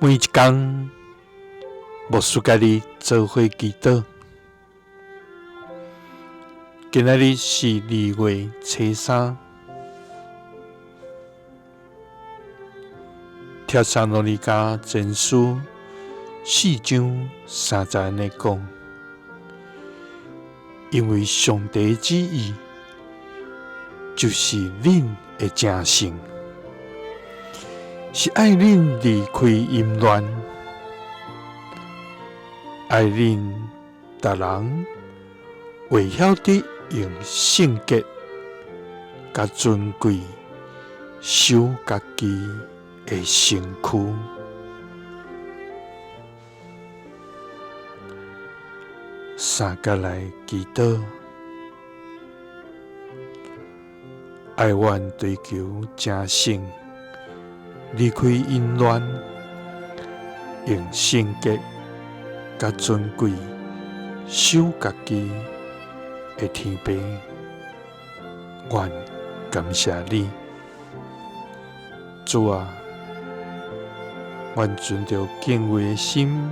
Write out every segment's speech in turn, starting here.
每一工，牧師佮你做伙祈禱。今仔日是2月初3，帖撒羅尼迦前書4章3節按呢講，因為上帝旨意就是恁的成聖，是愛恁離開淫亂，愛恁逐人會曉得用聖潔佮尊貴守家己的身軀。三佮來祈禱，愛阮追求成聖，離開淫亂，用聖潔佮尊貴守家己的天父，阮感謝你，主啊，阮存著敬畏的心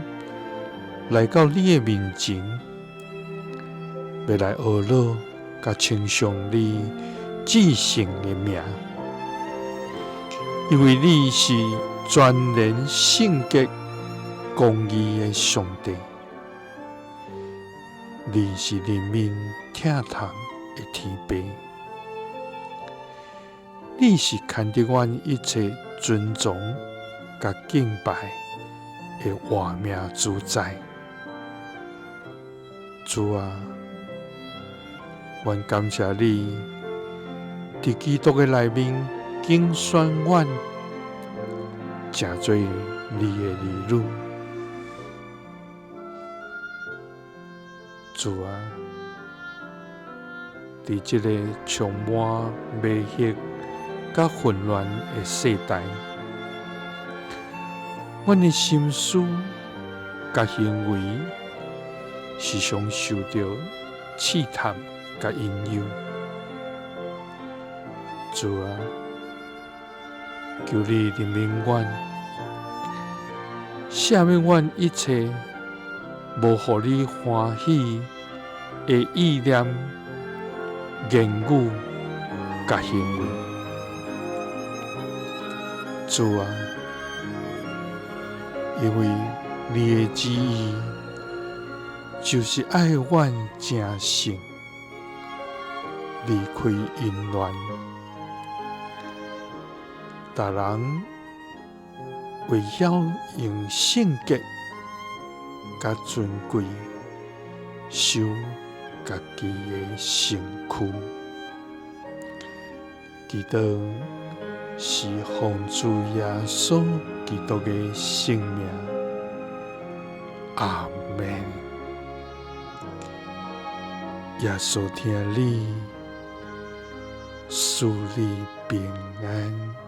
來到你的面前，欲來阿羅佮稱頌你至聖的名，因為你是全然聖潔公義的上帝，你是人民疼痛的天父，你是牽得阮一切尊崇佮敬拜的活命主宰。主啊，阮感謝你，佇基督的內面揀選阮，成做你的兒女。主啊，佇這个充滿迷惑佮混亂的世代，阮的心思佮行為時常受著試探佮引誘。主啊，求你憐憫阮，赦免阮一切無予你歡喜的意念、言語佮行為。主啊，因為你的旨意就是愛阮成聖，離開淫亂，逐人會曉用聖潔佮尊貴守家己的身軀。祈禱是奉主耶穌基督的聖名，阿們。耶穌疼你，賜你平安。